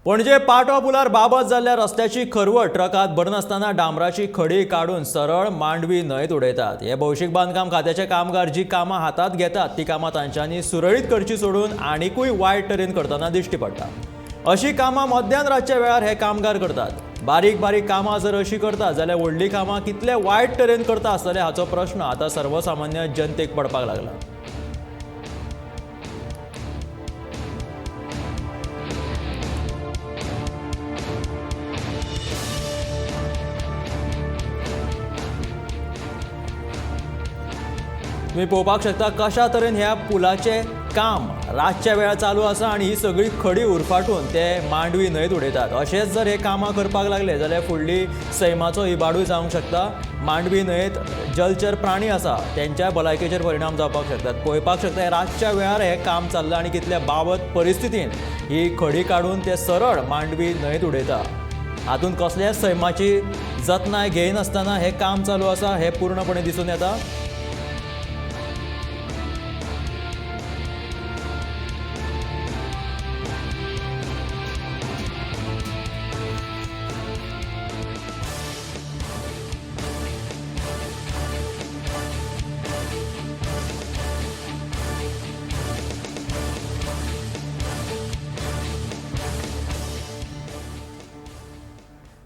पणजे पाटो पुलार बाबत जाल्ल्या रस्त्याची खरवट ट्रकात भरनासतना डांबराची खडी काडून सरळ मांडवी न्हंयत उडयतात. हे भौशीक बांदकाम खात्याचे कामगार जी कामां हातांत घेतात ती कामां तांच्यांनी सुरळीत करची सोडून आनिकूय वायट तरेन करतना दिश्टी पडटा. अशी कामां मध्यान रातच्या वेळार हे कामगार करतात. बारीक बारीक कामां जर अशी करतात जाल्यार व्हडलीं कामां कितले वायट तरेन करता आसतले हाचो प्रश्न आतां सर्वसामान्य जनतेक पडपाक लागला. तुम्ही पळोवपाक शकता कशा तरेन ह्या पुलाचें काम रातच्या वेळार चालू आसा आनी ही सगळी खडी उरफाटून ते मांडवी न्हंयत उडयतात. अशेंच जर हे कामां करपाक लागले जाल्यार फुडली सैमाचो इबाडूय जावंक शकता. मांडवी न्हंयेत जलचर प्राणी आसा तेंच्या भलायकेचेर परिणाम जावपाक शकतात. पळोवपाक शकता रातच्या वेळार हें काम चल्लां आनी कितल्या बाबत परिस्थितीन ही खडी काडून ते सरळ मांडवी न्हंयत उडयता. हातूंत कसल्याच सैमाची जतनाय घेयनासतना हें काम चालू आसा हें पूर्णपणे दिसून येता.